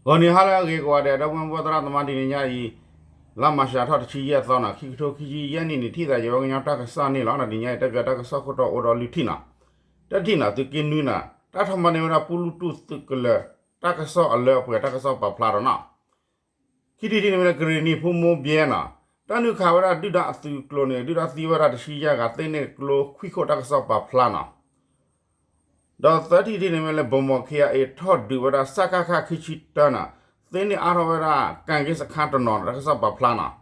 ဂီၤနံၤဟါလၢအဂ့ၤကိးဂၤဒဲး ဒီပုၢ်ဝဲၢ်သရၣ်သမါ တနံၤညါအံၤ လါမၢ်ၡးထီၣ်တဆံယဲၢ်သီနီၤ ခံကထိခံဆံယဲၢ်နံၣ်န့ၣ် ထံၣ်သးယဝဲကညီတၢ်ကစီၣ်န့ၣ်လီၤ. တနံၤညါအံၤ တၢ်ပၠးတၢ်ကစီၣ်ခိၣ်တီအိၣ်ဒီးလွံၢ်ထံၣ်နီၤ. တၢ်ထံၣ်နီၤ သုးက့နွံနီၤ တၢ်ထီၣ်မၤန့ၢ်ဝဲဒၣ်ပူလူတူၢ်သုးကလၢၤ တၢ်ကစီၣ်အလၢအပှဲၤ တၢ်ကစီၣ်ပာ်ဖျါဒီးနီၤ ခံထံၣ်တထံၣ်န့ၣ်မ့ၢ်လၢကရ့ၣ်နံၤ ဖူမိဘဲနီၤ တၢ်နုာ်ခးဝဲဒၣ်ဒုၣ်ဒါအသုးကျိၤန့ၣ် ဒုၣ်ဒါသံဝဲဒၣ်တဆံယဲၢ်ဂၤ သ့န့ၢ်ကျိခွံခိၣ် တၢ်ကစီၣ်ပာ်ဖျါနီၤ. ဒီးသၢထံၣ်တထံၣ်န့ၣ်မ့ၢ်လၢ ဗန်းမော် ခ့ၣ်အဲၣ်အ့ၣ် ထီၣ်ဒုးဝဲဒၣ် စကခ ခံဆံတၢနီၤ သ့န့ၢ်အါထီၣ်ဝဲဒၣ် ကၣ်က့စခါတနီၤနီၤ တၢ်ကစီၣ်ပာ်ဖျါနီၤ.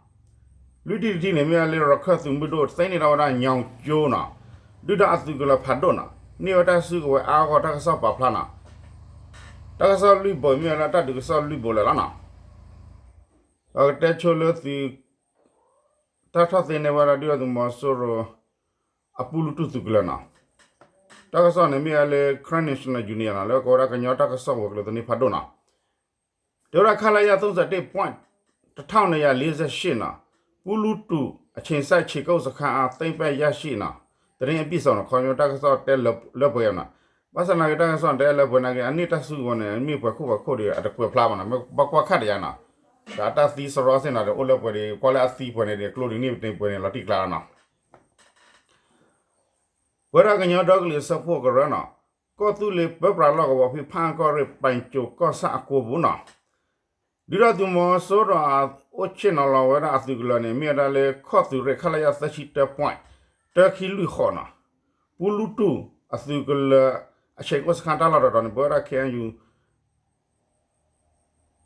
လွံၢ်ထံၣ်တထံၣ်န့ၣ်မ့ၢ်လၢ ရခၢၣ်သုးမုၢ်ဒိၣ် သ့န့ၢ်ထီၣ်ဝဲဒၣ် ညီကၠိနီၤ ဒုၣ်ဒါအသုးကလၢၤဖးဒိၣ်နီၤ န့ၢ်ဝဲတၢ်စုကဝဲၤအါအါဂီၢ်ဂီၢ် တၢ်ကစီၣ်ပာ်ဖျါနီၤ. တၢ်ကစီၣ်လွံၢ်ဘိမ့ၢ်ဝဲလၢတၢ်ဒုးကစီၣ်လွံၢ်ဘိလၢာ်လီၤနီၤ. ဒီးကတဲဆိလၢသုး တၢ်ထီၣ်သ့န့ၢ်ဝဲဒၣ်ဒုၣ်ဒါသုးမီၤစိရိၤ အပူလူတူၢ်သုးကလၢၤနီၤ. တၢ်ကစီၣ်န့ၣ်မ့ၢ်ဝဲလၢ Karen National Union နီၤ လၢကဝဲဒၣ်ကညီတၢ်ကစီၣ်ဝဲၤကျိၤသန့ဖးဒိၣ်နီၤ. တဲဝဲဒၣ် ခလရ သုံးဆယ့်တစ် point တစ်ထောင့်နှစ်ရာလေးဆယ့်ရှစ်နီၤ ပူလူတူၢ် အခြေစိုက်ခြေကုပ်စခန်းအား သိမ်းပိုက်ရရှိနီၤ သတင်းအပြည့်အစုံနီၤ ခီဖျိတၢ်ကစီၣ်တဲလၢပှဲၤနီၤ. ဘၣ်ဆၣ်နာ်က့တၢ်ကစီၣ်တဲလၢပှဲၤနာ်က့ အန့ၣ်တၢ်စုကဝဲၤန့ၣ် မ့ၢ်ပှဲၤခိၣ်ပှဲၤခိၣ်ဒီး အတကွဲးဖျါဘၣ်နီၤ ဘၣ်ကွၢ်ခါတယါနီၤ. ဒီးတၢ်သံစရီသ့ၣ်နီၤ ဒီးအိၣ်လၢပှဲၤဒီး ကွၢ်လၢအသံပှဲၤန့ၣ်ဒီး ကျိဒ်န့ၣ်ပှဲၤန့ၣ် လီၤတံၢ်ကျါလီၤနီၤ. ပဝဲဒၣ်ကညီဒီကလုာ်စၢဖှိၣ်ကရၢနီၤ ကီၢ်သူလ့ၤပၢပြးလီၢ်ကဝီၤဖဲ ဖၣ်အၣ်ကီၢ်ရ့ၣ် ပၣ်ကၠိၤကီၢ်ဆၣ်အကိပူၤနီၤ ဒုၣ်ဒါသုးမီၤစိရိၤအအိၣ်ဆ့ၣ်နီၤလီၤဝဲဒၣ်အသုးကလၢၤန့ၣ် မ့ၢ်ဝဲဒၣ်လၢခီၣ်သုးရ့ၣ် ခလရ သၢဆံတၢ point တၢခံလွံၢ်ဃိးနီၤ ပူလူတူၢ်အသုးကလၢၤ အဆဲးကိၣ်စခါတၢ်လီၢ်တတီၤန့ၣ် ပဝဲဒၣ် K N U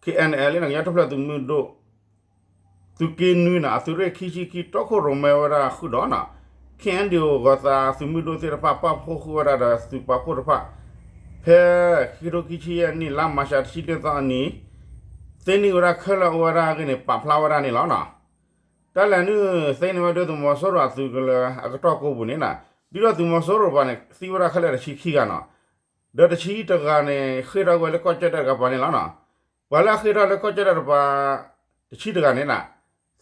K N L လၢကညီတၢ်ထူၣ်ဖျဲးသုးမုၢ်ဒိၣ် သုးက့နွံနီၤ အသုးရ့ၣ်ခံဆံခံ တီခိၣ်ရိၣ်မဲဝဲဒၣ်ဃုာ်ဒီးနီၤ K N D O ဂီၤသးသုးမုၢ်ဒိၣ်သ့ၣ်တဖၣ် ပာ်ဖှိၣ်ဃုာ်ဝဲဒၣ်ဒီးသုးပာ်ဖှိၣ်တဖၣ် ဖဲခံကထိခံဆံယဲၢ်နံၣ် လါမၢ်ၡးတဆံတၢသီအနံၤ သ့န့ၢ်ဝဲဒၣ်ခဲလၢာ်အိၣ်ဝဲဒၣ်အဂ့ၢ်န့ၣ် ပာ်ဖျါဝဲဒၣ်န့ၣ်လီၤနီၤ. တၢ်လဲၤနုာ်သ့န့ၢ်ဝဲဒၣ်သုးမီၤစိရိၤအသုးကလၢၤအကတီၢ်ကိပူၤန့ၣ်နီၤ ဒုၣ်ဒါသုးမီၤစိရိၤတကပၤန့ၣ် သံဝဲဒၣ်ခဲလၢာ်တဆံခံဂၤနီၤ ဒီးတဆံတဂၤန့ၣ် ဃ့ၢ်ထီၣ်ကွံာ်ဝဲလၢကီၢ်ကၠီၣ်တဲၣ်တကပၤန့ၣ်လီၤနီၤ. ပှၤလၢအဃ့ၢ်ထီၣ်လၢကီၢ်ကၠီၣ်တဲၣ်တကပၤ တဆံတဂၤန့ၣ်နီၤ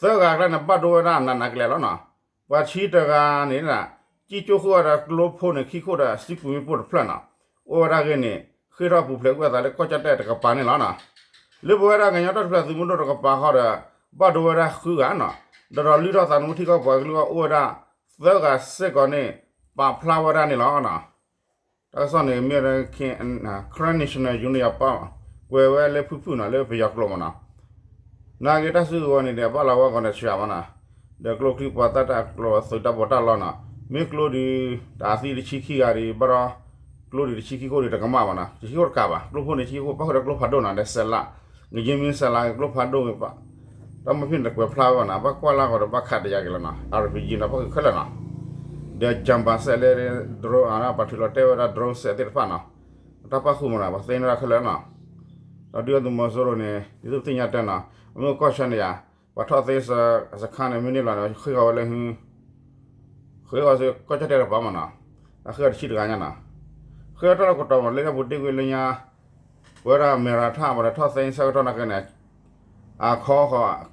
သၢဂၤအကျါန့ၣ် ဘၣ်ဒိဝဲဒၣ်နးနးကျဲလီၤနီၤ. ပှၤတဆံတဂၤန့ၣ်နီၤ ကံၣ်ကၠိဃုာ်ဝဲဒီးကျိဖိန့ၣ် ခံခိၣ်ဒီးစုကွံာ်မ့ၣ်ပိၢ်တဖျၢၣ်နီၤ အိၣ်ဝဲဒၣ်အဂ့ၢ်န့ၣ် ဃ့ၢ်ထီၣ်ပူၤဖျဲးကွံာ်အသးလၢကီၢ်ကၠီၣ်တဲၣ်တကပၤန့ၣ်လီၤနီၤ. လၢပဝဲဒၣ်ကညီတၢ်ထူၣ်ဖျဲးသုးမုၢ်ဒိၣ်တကပၤဃီဒီး ဘၣ်ဒိဝဲဒၣ်ဃုဂၤနီၤ ဒီးဒီးလုၢ်ထီၣ်သးသမူထံကီၢ်ပှၤကလုာ်အဂီၢ်အိၣ်ဝဲဒၣ် သၢဂၤစ့ၢ်ကီးန့ၣ် ပာ်ဖျါဝဲဒၣ်န့ၣ်လီၤနီၤ. တၢ်ကစီၣ်န့ၣ်မ့ၢ်ဝဲ Karen National Union ပာ်ကွဲးဝဲလၢဖုၣ်ဖုၣ်နီၤ လၢပယီၤကျိာ်မ့ၢ်နီၤ. နာ်က့တၢ်စုကဝဲၤန့ၣ်ဒီး ဘၣ်လီၤဝဲဂီၤန့ၣ်ဆှးမ့ၢ်နီၤ ဒီးကျိချံပှၤသၣ်တၢ်ကျိၤသုးတၢ်ဘီၣ်တၢ်လီနီၤ မ့ၢ်ကျိဒုး တၢ်သံတဆံခံဂၤဒီး ဘၣ်ဒီး ကျိဒုးတဆံခံခိၣ်ဒီးတကမၣ်မ့ၢ်နီၤ တဆံခံခိၣ်တကးဘၣ် ကျိဖိန့ၣ်တဆံခံခိၣ် ပၣ်ဃုာ်ဒီးကျိဖးဒိၣ်နီၤ ဒီးစဲးလး ငက့မ့ၢ်စဲးလးကျိဖးဒိၣ်ဂ့ၤ တၢ်မ့ၢ်ဖဲန့ၣ်တကွဲးဖျါဝဲဘၣ်နီၤ ဘၣ်ကွၢ်လၢအဂီၢ်ဒီးဘၣ်ခးတယါက့ၤလီၤနီၤ RPG နီၤ ပၣ်ဃုာ်ခဲလၢာ်နီၤ ဒီး jammer စဲးလၢ drone ပှၤထုးလီၤတဲာ်ဝဲဒၣ် drone စဲးသ့ၣ်တဖၣ်နီၤ တၢ်ပၣ်ဃုာ်မ့ၢ်နီၤ ပှၤသ့န့ၢ်ဒၣ်ခဲလၢာ်နီၤ ဒီးဒုၣ်ဒါသုးမီၤစိရိၤန့ၣ် ဒ်သိးပသ့ၣ်ညါတဲနီၤ အမ့ၢ်ကီၢ်ဆၢန့ၣ်ယါ ပှၤထီၣ်သ့စခါန့ၣ် မ့ၢ်န့ၢ်လီၤန့ၣ် ဃ့ၢ်ဃီၤဝဲလၢဟု ဃ့ၢ်ဃီၤစ့ၢ်ကီးကီၢ်ကၠီၣ်တဲၣ်တကပၤမ့ၢ်နီၤ အဃ့ၢ်ဃီၤတဆံတဂၤညါနီၤ ဃ့ၢ်ထီၣ်လၢကတီၢ်မ့ၢ်လၢညါပူၤတ့ၢ်ကွံာ်လၢညါ ပဝဲဒၣ်မဲရၤထၣ် ပှၤထီၣ်သ့စဲးကတီၢ်နာ်က့န့ၣ် အခီဃီၤ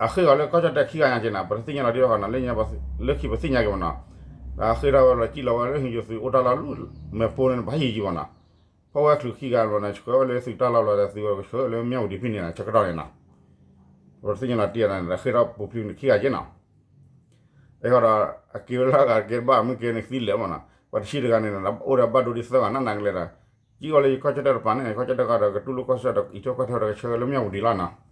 အဃ့ၢ်ဃီၤလၢကီၢ်ကၠီၣ်တဲၣ်ခံဂၤညါက့နီၤ ပတသ့ၣ်ညါလီၤဒ်အဃိနီၤ လၢညါ လၢခံပသ့ၣ်ညါက့ၤမ့ၢ်နီၤ အဃ့ၢ်ထီၣ်ဝဲလီၤစံၣ်လီၤဝဲလၢဟံၣ်ယိၤသုးအိၣ်တၢ်လီၢ်လၢမဲာ်ပိၢ်န့ၣ် ဘၣ်ဟံၣ်ယံၤမ့ၢ်နီၤ ဖီၣ်ဝဲချုးခံဂၤမ့ၢ်နီၤ ဆှၢဝဲလၢသုးတၢ်လီၢ်လီၤဒီးသုးဝဲကဆှၢလၢမၠၣ်ဝတံၤဖဲန့ၣ်နီၤ ဆၢကတီၢ်န့ၣ်နီၤ ပတသ့ၣ်ညါလီၤတံၢ်နီၤ ဃ့ၢ်ထီၣ်ပူၤဖျဲးန့ၣ်ခံဂၤက့နီၤ အဃိဒီး အက့ၤဝဲလၢအဂၤကဲဘၣ်မ့ၢ်ကဲန့ၣ်သံလၢာ်မ့ၢ်နီၤ ပှၤတဆံတဂၤန့ၣ် အိၣ်ဒီးဘၣ်ဒိဒ်သၢဂၤနးနးကလဲာ်ဒီး ကံၣ်အီၤလၢယကီၢ်ကၠီၣ်တဲၣ်တကပၤန့ၣ် ကီၢ်ကၠီၣ်တဲၣ်ကီၢ်ဒီးကတူၢ်လိာ်ကီၢ်ဆၢဒီးအံးထွဲကွၢ်ထွဲဒီးကဆှၢဝဲလၢမၠၣ်ဝတံၤလီၤနီၤ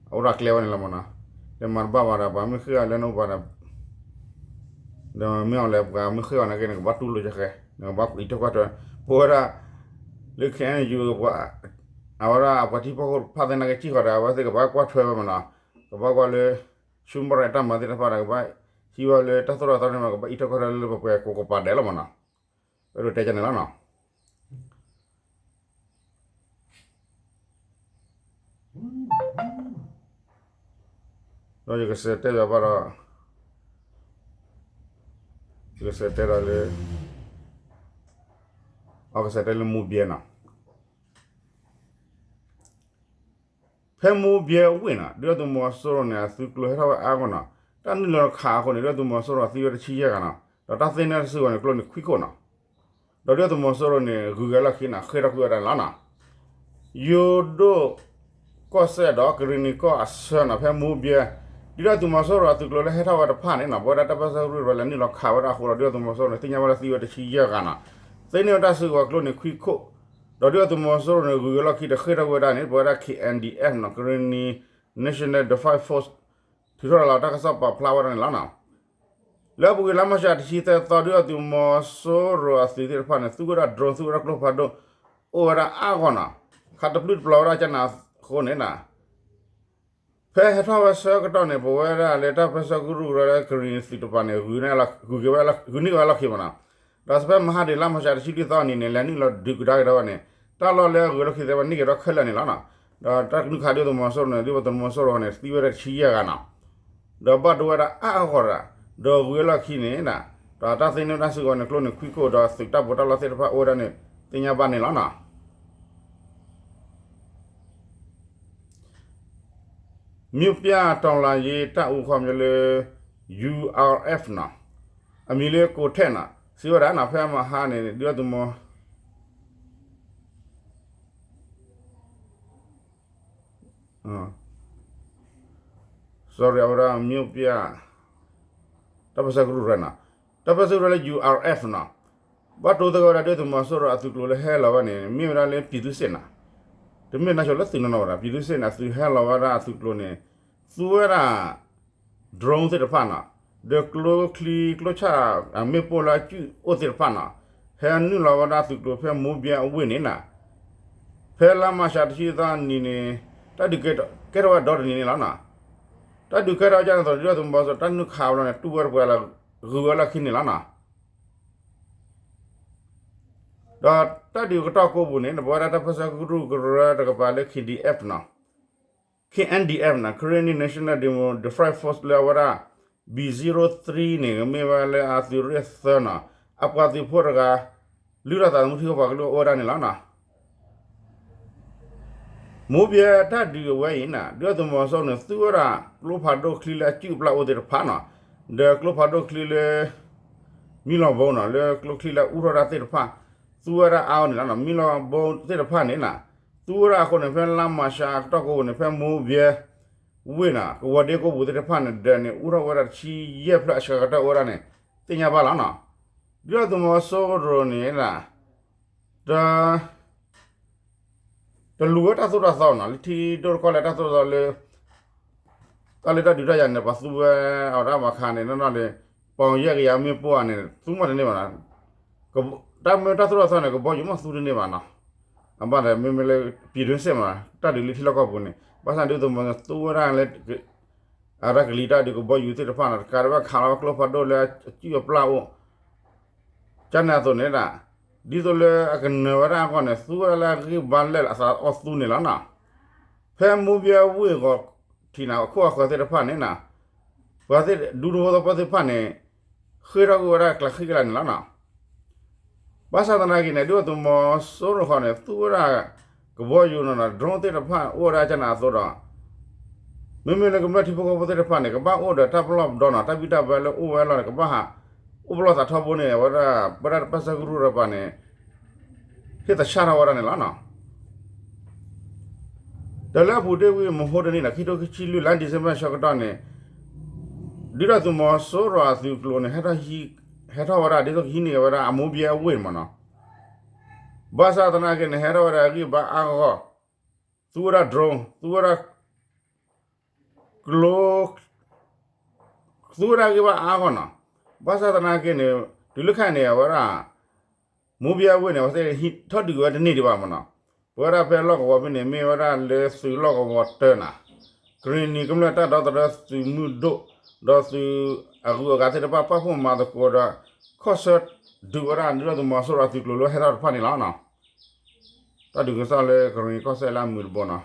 အအိၣ်ဒီးကျဲဝဲန့ၣ်လီၤမ့ၢ်နီၤ တမၤတဘၣ်ဘၣ်ဒီး ပှၤမ့ၢ်ဃ့ၢ်အီၤလၢနအိၣ်ဘၣ်ဒီး ဒီးမ့ၢ်အီၤလဲၣ် ပှၤမ့ၢ်ဃ့ၢ်အီၤနာ်က့ နကဘၣ်တူၢ်လိာ်ကဲ နကဘၣ်အံးထွဲကွၢ်ထွဲ ပဝဲဒၣ် လၢ ခဲအံၤယူၤ အဝဲဒၣ်အပှၤထံဖိကီၢ်ဖိသ့ၣ်နာ်က့ ကံၣ်ဃီဒီး အဝဲသ့ၣ်ကဘၣ်ကွၢ်ထွဲဝဲမ့ၢ်နီၤ ကဘၣ်ကွၢ်လၢ ဆူမဲာ်ရၢၣ်တၢ်မၤသ့ၣ်တဖၣ်ဒီး ကဘၣ်ဟံးဝဲလၢတၢ်သိၣ်တၢ်သီန့ၣ်မ့ၢ် ကဘၣ်အံးထွဲကွၢ်ထွဲလၢပပှဲၤကိးကပၤဒဲးလီၤမ့ၢ်နီၤ အဲၣ်ဒိးတဲကန့ၣ်လီၤနီၤ ဒီးယကစံးတဲဘၣ်ဘၣ်ဒီး ယကစံးတဲဒီးလၢ အကစံးတဲလၢမူဘဲနီၤ ဖဲမူဘဲဝ့ၢ်နီၤ ဒုၣ်ဒါသုးမီၤစိရိၤန့ၣ် အသုးကျိၤဟဲထီၣ်ဝဲအါဂီၢ်နီၤ တၢ်နုာ်လီၤခးအဃိန့ၣ် ဒုၣ်ဒါသုးမီၤစိရိၤသံဝဲတဆံယဲၢ်ဂၤနီၤ ဒီးတၢ်သ့န့ၢ်တၢ်စုကဝဲၤန့ၣ် ကျိန့ၣ်ခွံခိၣ်နီၤ ဒီးဒုၣ်ဒါသုးမီၤစိရိၤန့ၣ် ဂုၤက့ၤလီၢ်ခံနီၤ ဃ့ၢ်ထီၣ်ကွံာ်ဝဲဒၣ်န့ၣ်လီၤနီၤ ယိၤဒိၣ်ကီၢ်စဲၣ်ဒီးကရ့ၣ်နံၤကီၢ်အဆၢနီၤ ဖဲမိၢ်ဘဲ ဒုၣ်ဒါသုးမီၤစိရိၤအသုးကျိၤလၢဟဲထီၣ်ဝဲတဖၣ်န့ၣ်နီၤ ပဝဲဒၣ်တၢ်ပၢၢ်ဆၢကရူၢ်တဖၣ်လဲၤနုာ်လီၤခးဝဲဒၣ်အဃိဒီး ဒုၣ်ဒါသုးမီၤစိရိၤန့ၣ် သ့ၣ်ညါဘၣ်လၢသံဝဲတဆံယဲၢ်ဂၤနီၤ သ့န့ၢ်ဝဲတၢ်စုကဝဲၤကျိန့ၣ်ခွံခိၣ် ဒီးဒုၣ်ဒါသုးမီၤစိရိၤန့ၣ် ဂုၤဝဲလီၢ်ခံဒီးဃ့ၢ်ထီၣ်ကွံာ်ဝဲဒၣ်န့ၣ် ပဝဲဒၣ် K N D F နီၤ Karenni National Defense Force ထုးထီၣ်လီၤတၢ်ကစီၣ်ပာ်ဖျါဝဲဒၣ်န့ၣ်လီၤနီၤ. လၢအပူၤကွံာ်လါမၢ်ၡးတဆံသၢသီ ဒုၣ်ဒါသုးမီၤစိရိၤအသုးသ့ၣ်တဖၣ်န့ၣ် သူဝဲဒၣ် drone သူဝဲဒၣ်ကျိဖးဒိၣ် အိၣ်ဝဲဒၣ်အါဂီၢ်နီၤ ခးတပျုၢ်တပျီၤဝဲဒၣ်ကနၤအဃိန့ၣ် ဖဲဟဲထီၣ်ဝဲဆၢကတီၢ်န့ၣ် ပဝဲဒၣ်လၢတၢ်ပၢၢ်ဆၢကရူၢ်ကရၢလၢကရ့ၣ်နံၤသုးတပၤန့ၣ် ဂုၤန့ၢ်ဝဲလီၢ်ခံမနီၤ, ဒီးဖဲမဟါဒံးလါမၢ်ၡးတဆံလွံၢ်သီအနံၤန့ၣ် လဲၤနုာ်လီၤဒုးကဒါက့ၤထီၣ်ဝဲန့ၣ် တၢ်လီၢ်လၢအဂုၤလီၢ်ခံသ့ၣ်တဖၣ်န့ၢ်က့ၤထီၣ်ခဲလၢာ်န့ၣ်လီၤနီၤ, ဒီးတၢ်ကနုာ်ခးဒုၣ်ဒါသုးမီၤစိရိၤန့ၣ် ဒုၣ်ဒါသုးမီၤစိရိၤန့ၣ် သံဝဲဒၣ်တဆံယဲၢ်ဂၤနီၤ ဒီးဘၣ်ဒိဝဲဒၣ်အါအါဂီၢ်ဂီၢ်ဒၣ်, ဒီးဂုၤဝဲလီၢ်ခံန့ၣ် ဒီးတၢ်သ့န့ၢ်တၢ်စုကဝဲၤန့ၣ်ကျိန့ၣ်ခွံခိၣ် ဒီးသုးတၢ်ပီးတၢ်လီသ့ၣ်တဖၣ်အိၣ်ဝဲဒၣ်န့ၣ် သ့ၣ်ညါဘၣ်န့ၣ်လီၤနီၤ. မြို့ပြတော်လှန်ရေးတပ်ဦး ခီပညီလၢ U R F နီၤ, အမံၤလၢကိးထဲနီၤ, စံးဝဲဒၣ်နီၤ ဖဲမဟါန့ၣ် ဒုၣ်ဒါသုးမီၤ sorry အဝဲဒၣ် မြို့ပြ တၢ်ပၢၢ်ဆၢကရူၢ်ရၢနီၤ, တၢ်ပၢၢ်ဆၢကရူၢ်ရၢလၢ U R F နီၤ, ဘၣ်တိၢ်သဂၢၢ်ဝဲဒၣ်ဒုၣ်ဒါသုးမီၤစိရိၤအသုးကျိၤလၢဟဲလီၤဝဲန့ၣ် မ့ၢ်ဝဲဒၣ်လၢ ပြည်သူ့စစ် နီၤ, တမ့ၢ်နါဆိလၢသုးနီၢ်နီၢ်ဝဲဒၣ် ပြည်သူ့စစ် န့ၣ် အသုးဟဲလီၤဝဲဒၣ်အသုးကျိၤန့ၣ် သူဝဲဒၣ် drone သ့ၣ်တဖၣ်နီၤ, ဒီးကျိချံကျိဆၣ် မ့ၣ်ပိၢ်လၢအစုၣ်အိၣ်သ့ၣ်တဖၣ်နီၤ, ဟဲနုာ်လီၤဝဲဒၣ်သုးကျိၤဖဲမိၢ်ဘဲအဝ့ၢ်န့ၣ်နီၤ, ဖဲလါမၢ်ၡးတဆံသီအနံၤန့ၣ် တၢ်ဒုးကဲထီၣ်ဝဲဒီတနံၤန့ၣ်လီၤနီၤ, တၢ်ဒုးကဲထီၣ်ဝဲဒ်သိး ဒုၣ်ဒါသုးမီၤစိရိၤတၢ်နုာ်ခးအလီၢ်န့ၣ် တူၢ်ဝဲတပှဲၤလၢ ဂုၤဝဲလီၢ်ခံန့ၣ်လီၤနီၤ. ဒီးတၢ်ဒုးကတီၢ်ကိးပူၤန့ၣ် ပဝဲဒၣ်တၢ်ပၢၢ်ဆၢကရူၢ်ကရၢတကပၤလၢ K D F နီၤ, K N D F နီၤ Karen National Defense Force လၢအဝဲဒၣ် B zero three န့ၣ် မ့ၢ်ဝဲလၢအသုးရ့ၣ်သၢနီၤ, အပှၤသုးဖိတဂၤ လုၢ်ထီၣ်သးသမူထံကီၢ်ပှၤကလုာ်အိၣ်ဝဲဒၣ်န့ၣ်လီၤနီၤ. မိၢ်ဘဲတၢ်ဒုးအဝဲအံၤန့ၣ် ဒုၣ်ဒါသုးမီၤစိရိၤန့ၣ် သူဝဲဒၣ်ကျိဖးဒိၣ်ချံလၢအစုၣ်အပျၢ်အိၣ်သ့ၣ်တဖၣ်နီၤ, ဒီးကျိဖးဒိၣ်ချံလၢ မံလီၤဘိနီၤ လၢကျိချံလၢအအူထီၣ်တၢ်သ့ၣ်တဖၣ် သူဝဲဒၣ်အါအါန့ၣ်လီၤနီၤ. မံလီၤဘိသ့ၣ်တဖၣ်န့ၣ် သူဝဲဒၣ်အဃိန့ၣ် ဖဲလါမၢ်ၡးအကတီၢ်ကိးပူၤန့ၣ် ဖဲမိၢ်ဘဲဝ့ၢ်နီၤ ကဝီၤဒ့ကိးပူၤသ့ၣ်တဖၣ်န့ၣ် ဒီးန့ၣ် အူထီၣ်ဝဲဒၣ်တဆံယဲၢ်ဖျၢၣ်အဆှၢကတၢၢ်အိၣ်ဝဲဒၣ်န့ၣ် သ့ၣ်ညါဘၣ်လီၤနီၤ. ဒုၣ်ဒါသုးမီၤစိရိၤန့ၣ် တ တလူၤဝဲတၢ်သိၣ်တၢ်သီနီၤ လၢထံဒိၣ်တကီၢ်လၢတၢ်သိၣ်တၢ်သီလၢ တၢ်လၢတၢ်ဒုးတၢ်ယၤန့ၣ် ပှၤသူဝဲအီၤတၢ်ဘၣ်ခါန့ၣ် နီၢ်နီၢ်လၢ ပီၣ်ယဲၢ်ကယၤမ့ၣ်ပိၢ်ဧါန့ၣ် သူမ့ၢ်တန့ၢ်ဘၣ်နီၤ. တၢ်မ့ၢ်တၢ်သိၣ်တၢ်သီန့ၣ် ကဘီယူၤမ့ၢ်သူတန့ၢ်ဘၣ်နီၤ. အဘၣ်ဒီးမ့မ့ၢ်လၢ ပြည်တွင်းစစ် မး တၢ်ဒုးလၢထံလီၢ်ကီၢ်ပူၤန့ၣ် ဘၣ်ဆၣ်ဒုၣ်ဒါသုးမီၤစိရိၤသူဝဲဒၣ်လၢ အတၢ်ကလံၤတၢ်ဒုးကဘီယူၤသ့ၣ်တဖၣ်နီၤ တကးဒံးဘၣ်ခးလီၤဝဲကျိဖးဒိၣ်လၢအစုၣ်အပျၢ်အိၣ် ကန့ၣ်အသိးန့ၣ်ဒၣ် ဒ်သိးလၢအကနၢၤဝဲဒၣ်အဂီၢ်န့ၣ် သူဝဲဒၣ်လၢအဂံၢ်ဘါလၢာ်အသးအီၣ်သူန့ၣ်လီၤနီၤ. ဖဲမိၢ်ဘဲဝ့ၢ်ဂီၤထံးန့ၣ် အခိၣ်အဃၢၤသ့ၣ်တဖၣ်န့ၣ်နီၤ ပှၤသ့ၣ်ဒူသဝီသပှၢ်သ့ၣ်တဖၣ်န့ၣ် ဃ့ၢ်ထီၣ်ကွံာ်ဝဲဒၣ်ကျးဃံကလးန့ၣ်လီၤနီၤ. ဘၣ်ဆၣ်သနာ်က့န့ၣ် ဒုၣ်ဒါသုးမီၤစိရိၤဃီန့ၣ် သူဝဲဒၣ် ကဘီယူၤနီၤ drone သ့ၣ်တဖၣ်အိၣ်ဝဲဒၣ်ကန့ၣ်အသိးဒီး မ့မ့ၢ်လၢကမျၢၢ်ထံဖိကီၢ်ဖိသ့ၣ်တဖၣ်န့ၣ် ကဘၣ်အိၣ်ဒီးတၢ်ပလီၢ်ပဒီနီၤ တၢ်ဘံၣ်တၢ်ဘၢလၢအိၣ်ဝဲလီၤန့ၣ် ကဘၣ်ဟး အိၣ်ပလီၢ်သးထီဘိန့ၣ် အဝဲဒၣ် ပဝဲဒၣ်တၢ်ပၢၢ်ဆၢကရူၢ်တကပၤန့ၣ် ဟ့ၣ်သဆၣ်ထီၣ်ဝဲဒၣ်န့ၣ်လီၤနီၤ. ဒီးလၢအပူၤတ့ၢ်ဝံၤ မဟိတနံၤနီၤ ခံထိခံဆံလွံၢ် လါ December ဆၢကတီၢ်န့ၣ် ဒုၣ်ဒါသုးမီၤစိရိၤအသုးကျိၤန့ၣ် ဟဲထီၣ်ဝဲဒၣ် ဒ်သိးကဟံးန့ၢ်က့ၤဝဲဒၣ်အမိၢ်ဘဲအဝ့ၢ်မးနီၤ. ဘၣ်ဆၣ်သနာ်က့န့ၣ် ဟဲထီၣ်ဝဲဒၣ်အဂံၢ်ဘါအါဂီၢ်, သူဝဲဒၣ် drone, သူဝဲဒၣ် ကျိ သူဝဲဒၣ်ဂံၢ်ဘါအါဂီၢ်နီၤ. ဘၣ်ဆၣ်သနာ်က့န့ၣ် တုၤလၢခဲအံၤန့ၣ် အဝဲဒၣ် မိၢ်ဘဲအဝ့ၢ်န့ၣ် အဝဲသ့ၣ်ဟံးထီၣ်ဒုးဝဲတန့ၢ်ဒံးဘၣ်မးနီၤ. ပဝဲဒၣ်ဖဲလီၢ်ကဝီၤဖဲန့ၣ် မ့ၢ်ဝဲဒၣ်လၢသုးလီၢ်ကဝီၤတၢၢ်နီၤ, ကရ့ၣ်နံၤကမျၢၢ်တၢ်ဒီသဒၢသုးမုၢ်ဒိၣ်, ဒီးသုးအဂုၤအဂၤသ့ၣ်တဖၣ် ပာ်ဖှိၣ်မၤသကိးဒီး ခီၣ်ဆၢဒုးဝဲဒၣ် ဒုၣ်ဒါသုးမီၤစိရိၤအသုးကျိၤလၢဟဲထီၣ်တဖၣ်န့ၣ်လီၤနီၤ. တၢ်ဒုးကစီၣ်လၢကရ့ၣ်နံၤကီၢ်စဲၣ်လၢအမုာ်တဘိနီၤ.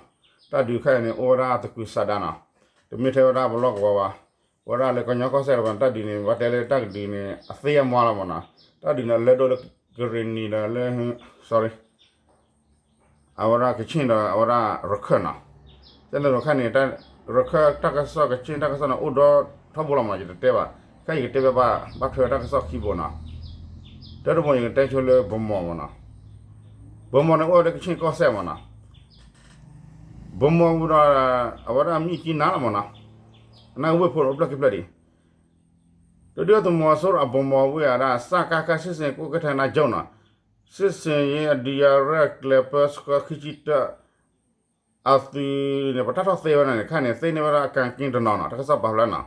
တၢ်ဒုးခဲအံၤန့ၣ် အိၣ်ဝဲဒၣ်သကုၤဆးဒးနီၤ. တမ့ၢ်ထဲဝဲဒၣ်ပလီၢ်ကဝီၤဘၣ်. ဝဲဒၣ်လၢကညီကီၢ်စဲၣ်တဖၣ်န့ၣ် တၢ်ဒုးန့ၣ် ဘၣ်တဲလၢတၢ်ကဒုးန့ၣ် အသ့အမါလီၤမးနီၤ. တၢ်ဒုးန့ၣ် အလၢဒိၣ်လၢကရ့ၣ်နံၤဒီးလၢ sorry အဝဲဒၣ်ကခ့ၣ်ဒီးအဝဲဒၣ်ရခၢၣ်နီၤ. ကဲန့ၣ်ဒီးခဲအံၤန့ၣ် ရခၢၣ်တၢ်ကစီၣ် ကခ့ၣ်တၢ်ကစီၣ်န့ၣ် အိၣ်ဒီထီဘိလီၤမး ယတတဲဘၣ်. ခဲအံၤယကတဲဘၣ် ဘၣ်ထွဲတၢ်ကစီၣ်ခံဘိနီၤ. တၢတဘိန့ၣ် ယကတဲဆိလၢဘီမီၢ်မးနီၤ. ဘီမီၢ်န့ၣ် အိၣ်ဝဲလၢကခ့ၣ်ကီၢ်စဲၣ်မးနီၤ. ဗိုလ်မှူးဝ့ၢ်ဒီး အဝဲဒၣ်မံၣ်ကံနါလီၤမးနီၤ, အနၢ်ကဝ့ၢ်ဖိအိၣ်ဖျဲၣ်ခံဖျၢၣ်ဒံး, ဒီးဒုၣ်ဒါသုးမီၤစိရိၤအဗိုလ်မှူးဝ့ၢ်အဒၣ် စကခ စစ်ဆင်ရေးကွပ်ကဲ ဌာနချုပ်နီၤ, စစ်ဆင်ရေးအဒုးယၤရဲၣ်ကျဲၤပၢဆှၢခံဆံတၢ အသုးန့ၣ် ပှၤတၢ်ထီၣ်သ့ဝဲဒၣ်န့ၣ် ခါန့ၣ် သ့န့ၢ်ဝဲဒၣ်အကၣ်က့တနီၤနီၤ တၢ်ကစီၣ်ပာ်ဖျါနီၤ.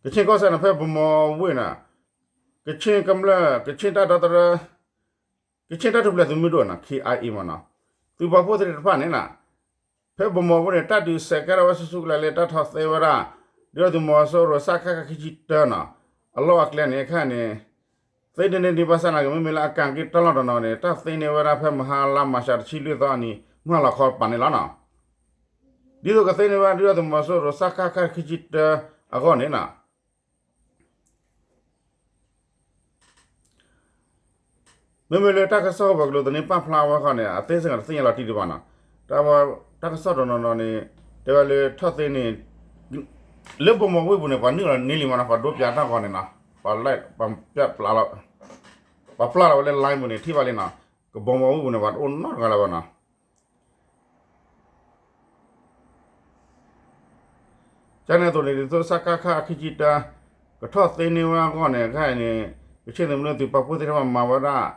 ကခ့ၣ်ကီၢ်စဲၣ်န့ၣ် ဖဲဗိုလ်မှူးဝ့ၢ်န့ၣ် ကခ့ၣ်ကမျၢၢ် ကခ့ၣ်တၢ်ဒီသဒၢ ကခ့ၣ်တၢ်ထူၣ်ဖျဲးသုးမုၢ်ဒိၣ်နီၤ ခ့ၣ်အါအံမးနီၤ, သုးပာ်ဖှိၣ်သ့ၣ်တဖၣ်န့ၣ်နီၤ, ဖဲဗိုလ်မှူးဝ့ၢ်န့ၣ် တၢ်ဒုးဆဲးကဲထီၣ်ဝဲဆူၣ်ဆူၣ်ကလဲာ်လၢတၢ်ထီၣ်သ့ဝဲဒၣ် ဒုၣ်ဒါသုးမီၤစိရိၤ စကခ ခံဆံတၢနီၤ, အလီၢ်အကျဲန့ၣ် ခါန့ၣ် သ့န့ၢ်န့ၢ်ဒံးဘၣ်ဆၣ်နာ်က့ မ့မ့ၢ်လၢအကၣ်က့တၢ်လီၢ်တနီၤန့ၣ် တၢ်သ့န့ၢ်ဝဲဒၣ်ဖဲမဟါလါမၢ်ၡးတဆံလွံၢ်သီအနံၤ မုၢ်ဟါလီၤခီပာ်န့ၣ်လီၤနီၤ. ဒ်သိးကသ့န့ၢ်ဝဲဒၣ်ဒုၣ်ဒါသုးမီၤစိရိၤ စကခ ခံဆံတၢအဂီၢ်န့ၣ်နီၤ မ့မ့ၢ်လၢတၢ်ကစီၣ်ပှၤကလုာ်သန့ပာ်ဖျါဝဲဃီန့ၣ် အသ့စ့ၢ်ကီးတသ့ၣ်ညါလီၤတံၢ်ဒံးဘၣ်နီၤ. တၢ်ကစီၣ်တနီၤနီၤန့ၣ် တဲဝဲလၢထီၣ်သ့န့ၣ် လၢဗိုလ်မှူးဝ့ၢ်ပူၤန့ၣ် ပှၤနုာ်လီၤန့ၢ်လံမးနီၤ ပှၤဒိပၠးတၢ်ဂီၤန့ၣ်နီၤ ပှၤပျၢ်လီၤဝဲလၢ line ပူၤန့ၣ် ထံၣ်ဘၣ်လံနီၤ, ကဗိုလ်မှူးဝ့ၢ်ပူၤန့ၣ် ပှၤတအိၣ်နီတဂၤလၢၤဘၣ်နီၤ. ကန့ၣ်အသိးန့ၣ် ဒ်သိးစကခ ခံဆံတၢ ကထီၣ်သ့န့ၢ်ဝဲအဂီၢ်န့ၣ် ခဲအံၤန့ၣ် ကခ့ၣ်သုးမုၢ်ဒိၣ်သုးပာ်ဖှိၣ်သ့ၣ်တဖၣ်မၤဝဲဒၣ်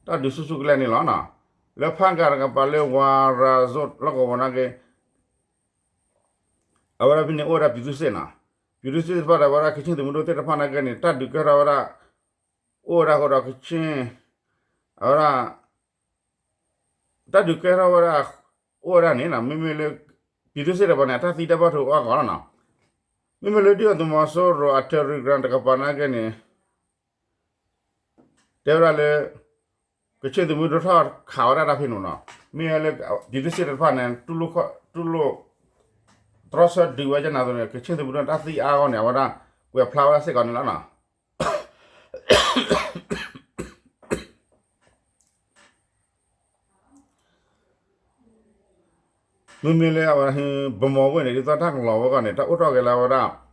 တၢ်ဒုးဆူၣ်ဆူၣ်ကလဲာ်န့ၣ်လီၤနီၤ. လၢဖးကၤတကပၤလၢ ဝၤရၤစိး လီၢ်ကဝီၤနာ်က့ အဝဲဒၣ်ဖဲန့ၣ် အိၣ်ဝဲဒၣ် ပြည်သူ့စစ် နီၤ, ပြည်သူ့စစ် သ့ၣ်တဖၣ်ဒီး အဝဲဒၣ်ကခ့ၣ်သုးမုၢ်ဒိၣ်သ့ၣ်တဖၣ်နာ်က့န့ၣ် တၢ်ဒုးကဲထီၣ်ဝဲဒၣ် အိၣ်ဝဲဒၣ်အဃိဒီးကခ့ၣ် အဝဲဒၣ် တၢ်ဒုးကဲထီၣ်ဝဲဒၣ် အိၣ်ဝဲဒၣ်န့ၣ်နီၤ မ့မ့ၢ်လၢ ပြည်သူ့စစ် တကပၤန့ၣ် အတၢ်သံတၢ်ဘၣ်ဒိအါဂီၢ်လီၤနီၤ. မ့မ့ၢ်လၢဒုၣ်ဒါသုးမီၤစိရိၤအ Telegram တကပၤနာ်က့န့ၣ် တဲဝဲဒၣ်လၢ ကခ့ၣ်သုးမုၢ်ဒိၣ်ထီၣ်ခးဝဲဒၣ်တၢ်ဖဲန့ၣ်နီၤ, မ့ၢ်လၢ ပြည်သူ့စစ် တဖၣ်န့ၣ် တူၢ်လိာ် တြီဆၢဒုးဝဲဒၣ်န့ၣ်အသိးန့ၣ် ကခ့ၣ်သုးမုၢ်ဒိၣ်တၢ်သံအါအါဂီၢ်န့ၣ် အဝဲဒၣ် ကွဲးဖျါဝဲဒၣ်စ့ၢ်ကီးန့ၣ်လီၤနီၤ. မ့မ့ၢ်လၢအဝဲ ဗိုလ်မှူးဝ့ၢ်န့ၣ် ဒ်သိးတၢ်ကလီၤဝဲအဂီၢ်န့ၣ် တၢ်အိၣ်ထီၣ်က့ၤလၢအဝဲဒၣ် လၢ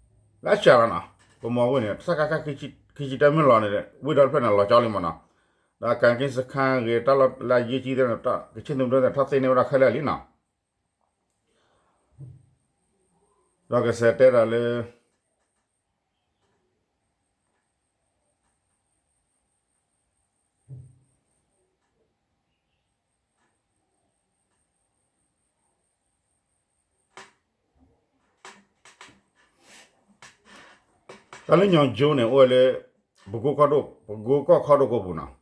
အစှၤလီၤနီၤ, ဗိုလ်မှူးဝ့ၢ်န့ၣ် စကခ ခံဆံတၢမ့ၢ်လီၤန့ၣ် ဝ့ၢ်ဒီတဖျၢၣ်န့ၣ် လီၤကၠီလံမးနီၤ, ဒီးကၣ်က့စခါဂ့ၤ တၢ်လီၢ်လၢအယံာ်ကံသ့ၣ်န့ၣ် ကခ့ၣ်သုးမုၢ်ဒိၣ်န့ၣ် ထီၣ်သ့န့ၢ်ဝဲဒၣ်ခဲလၢာ်လံနီၤ. ဒီးကစဲးတဲဒီးလၢ တၢ်လၢညီကၠိန့ၣ် အိၣ်ဝဲလၢ ပကိကီၢ်ဒိၣ် ပကိကီၢ်ခီဒိၣ်ကိးပူၤနီၤ,